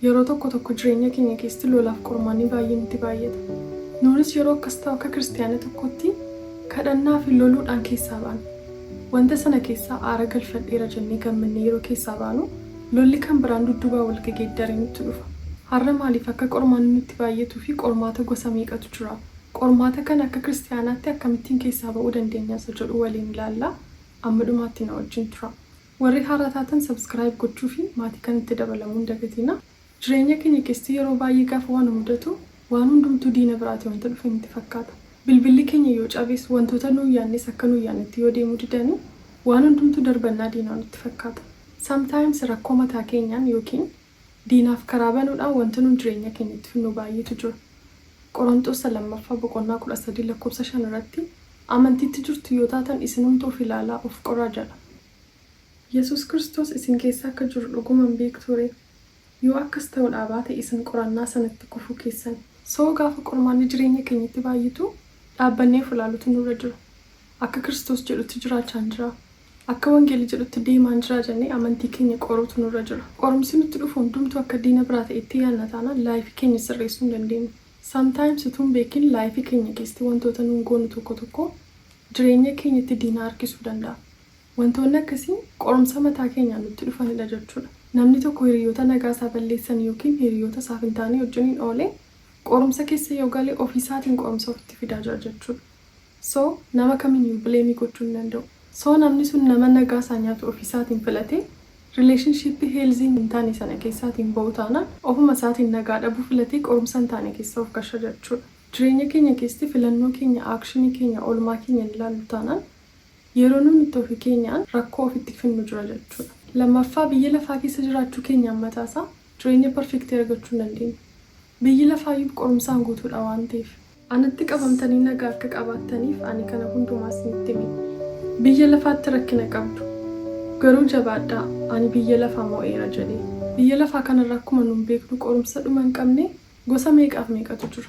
Yeroo tokko tokko jireenya keenya keessatti lolaaf qormaanni baay'ee nutti baay'ata. Nuunis yeroo akkas ta'u akka kiristiyaana tokkotti kadhannaa fi loluudhaan keessaa baana. Wanta sana keessaa aara galfadheera jennee gammannee yeroo keessaa baanu, lolli kan biraan dudduubaa wal gegeeddaree nutti dhufa. Har'a maaliif akka qormaanni nutti baay'atuu fi qormaata gosa meeqatu jira? Qormaata kana akka kiristiyaanaatti akkamittiin keessaa ba'uu dandeenya isa jedhu waliin ilaalla. Amma dhumaatti na wajjin tura. Warri haaraa taatan subscribe gochuu fi maatii kanatti dabalamuu hin dagatinaa. Jireenya keenya keessatti yeroo baay'ee gaafa waan nu mudatu waan hundumtuu diina biraati wanta dhufe nutti fakkaata. Bilbilli keenya yoo cabes, wantoota nuun yaadnes akka nuun yaadnetti yoo deemuu didani, waan hundumtuu darbannaa diinaa nutti fakkaata. Sometimes rakkoo mataa keenyaan yookiin diinaaf karaa banuudhaan wanta nuun jireenya keenyatti fidnu baay'eetu jira. Qoronxoos isa lammaffaa boqonnaa 13 lakkoofsa 5 irratti, Amantiitti jirtu yoo taatan isinumtu of ilaalaa, of qoraa jedha. Yesuus Kiristoos isin keessa akka jiru dhuguma hin beektuu ree? Yoo akkas ta'uudhaa baate isin qorannaa sanatti kufuu keessani. So gaafa qormaanni jireenya keenyatti baay'atu dhaabbannee of ilaaluutu nurra jira. Akka Kiristoos jedhutti jiraachaan jiraa? Akka wangeelli jedhutti deemaan jiraa jennee amantii keenya qoruutu nurra jira. Qorumsi nutti dhufu hundumtuu akka diina biraa ta'etti yaadna taanaan life keenya sirreessuu hin dandeenyu. Sometimes utuu hin beekin life keenya keessatti wantoota nuun goonu tokko tokko jireenya keenyatti diina harkisuu danda'a. Wantoonni akkasii qorumsa mataa keenyaan nutti dhufanidha jechuudha. Namni tokko hiriyoota nagaa isaa balleessan yookiin hiriyoota isaaf hin taane wajjiniin oolee qorumsa keessa yoo gale ofiisaatiin qorumsa ofitti fidaa jira jechuudha. So nama kaminiyyuu blame gochuu hin danda'u. So namni sun nama nagaa isaa nyaatu ofiisaatiin filatee relationship healthy hin taane sana keessaatiin ba'u taanaan ofuma isaatiin nagaa dhabuu filatee qorumsa hin taane keessa of gasha jechuudha. Jireenya keenya keessatti filannoo keenya, action keenya, oolmaa keenya hin ilaallu taanaan yeroo nuti itti ofii keenyaan rakkoo ofitti finnu jira jechuudha. Lammaffaa, biyya lafaa keessa jiraachuu keenyaan mataasaa jireenya perfect argachuu hin dandeenyu. Biyyi lafaayyuu qorumsaan guutuudha waan ta'eef. Anatti qabamtanii nagaa akka qabaattaniif ani kana hundumaa isinitti hime. Biyya lafaatti rakkina qabdu. Garuu jabaadhaa, ani biyya lafaa mo'eera jedhe. Biyya lafaa kanarra akkuma nun beeknu qorumsa dhuma hin qabne gosa meeqaaf meeqatu jira.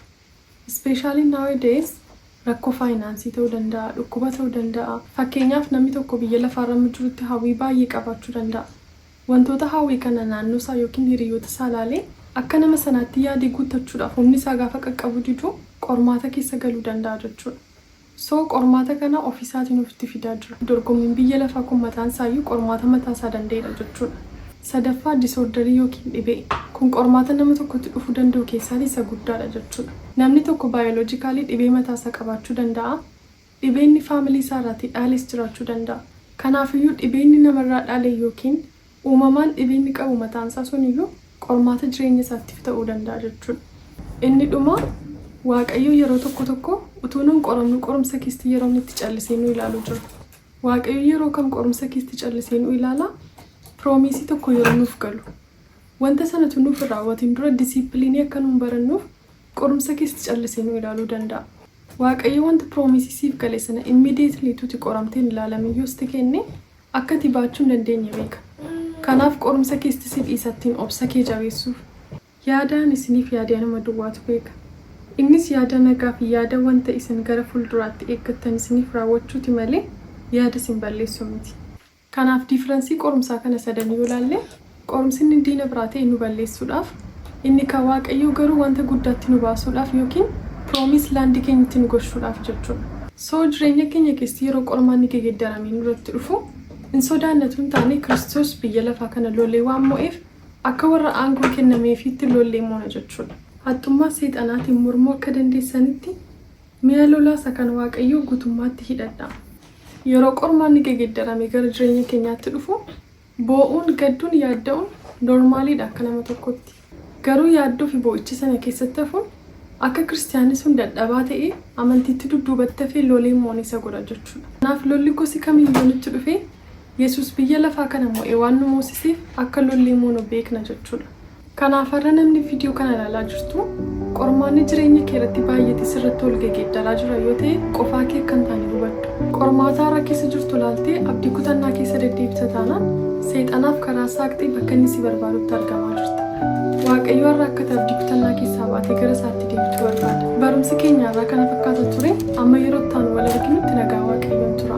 Especially nowadays rakkoo finance ta'uu danda'a, dhukkuba ta'uu danda'a. Fakkeenyaaf, namni tokko biyya lafaarra amma jirutti hawwii baay'ee qabaachuu danda'a. Wantoota hawwii kana naannoo isaa yookiin hiriyoota isaa ilaalee akka nama sanaatti yaadee guuttachuudhaaf humni isaa gaafa qaqqabu didu qormaata keessa galuu danda'a jechuudha. So qormaata kana ofiisaatiin ofitti fidaa jira. Dorgommiin biyya lafaa kun mataan isaayyuu qormaata mataa isaa danda'edha jechuudha. Sadaffaa, disorder yookiin dhibee. Kun qormaata nama tokkotti dhufuu danda'u keessaa isa guddaadha jechuudha. Namni tokko biologically dhibee mataa isaa qabaachuu danda'a. Dhibeenni family isaa irraatii dhaales jiraachuu danda'a. Kanaafiyyuu dhibeenni namarraa dhaale yookiin uumamaan dhibeenni qabu mataan isaa suniyyuu qormaata jireenya isaatti ta'uu danda'a jechuudha. Inni dhuma, Waaqayyo yeroo tokko tokko utuu nuun qoramnu qorumsa keessatti yeroo inni itti callisee nu ilaalu jira. Waaqayyo yeroo kam qorumsa keessatti callisee nu ilaala? Promise tokko yeroo nuuf galu. Wanta sanatu nuuf hin raawwatin dura discipline akka nuun barannuuf qorumsa keessatti callisee nu ilaaluu danda'a. Waaqayyo wanta promise siif gale sana immediately tuti qoramtee hin ilaalamin yoo sitti kenne akka ati baachuu hin dandeenye beeka. Kanaaf qorumsa keessatti si dhiisattiin obsa kee jabeessuuf. Yaadaan isiniif yaade anuma duwwaatu beeka. Innis yaada nagaa fi yaada wanta isin gara fuulduraatti eeggattan isiniif raawwachuuti malee yaada isin balleessu miti. Kanaaf difference qorumsaa kana sadan yoo ilaalle, qorumsi inni diina biraa ta'e nu balleessuudhaaf, inni kan Waaqayyoo garuu wanta guddaatti nu baasuudhaaf yookiin promise land keenyatti nu gochuudhaaf jechuudha. So jireenya keenya keessatti yeroo qormaanni gegeddaramee nurratti dhufu hin sodaannatu hin taane, Kiristoos biyya lafaa kana lolee waan mo'eef akka warra aangoo kennameefiitti lollee moona jechuudha. Haxxummaa seexanaatiin mormuu akka dandeessanitti mi'a lolaa isa kan Waaqayyoo guutummaatti hidhadhaa. Yeroo qormaanni gegeddaramee gara jireenya keenyaatti dhufu boo'uun, gadduun, yaadda'uun normaliidha akka nama tokkotti. Garuu yaaddoo fi boo'icha sana keessatti hafuun akka kiristiyaanni sun dadhabaa ta'ee amantiitti dudduubatti hafee lolee moon isa godha jechuudha. Kanaaf lolli gosi kamiyyuu nutti dhufee Yesus biyya lafaa kana mo'ee waan nu moosiseef akka lollee moonu beekna jechuudha. Kanaaf har'a namni viidiyoo kana ilaalaa jirtu, qormaanni jireenya kee irratti baay'ate sirratti ol gegeeddaraa jira yoo ta'e, qofaa kee akka hin taane hubadhu. Qormaata har'a keessa jirtu ilaaltee abdii kutannaa keessa deddeebita taanaan seexanaaf karaa saaqxee bakka inni si barbaadutti argamaa jirta. Waaqayyo har'a akka ati abdii kutannaa keessaa baatee gara isaatti deebitu barbaada. Barumsi keenya har'aa kana fakkaata ture. Amma yeroo itti aanu wal arginutti nagaa Waaqayyoon tura.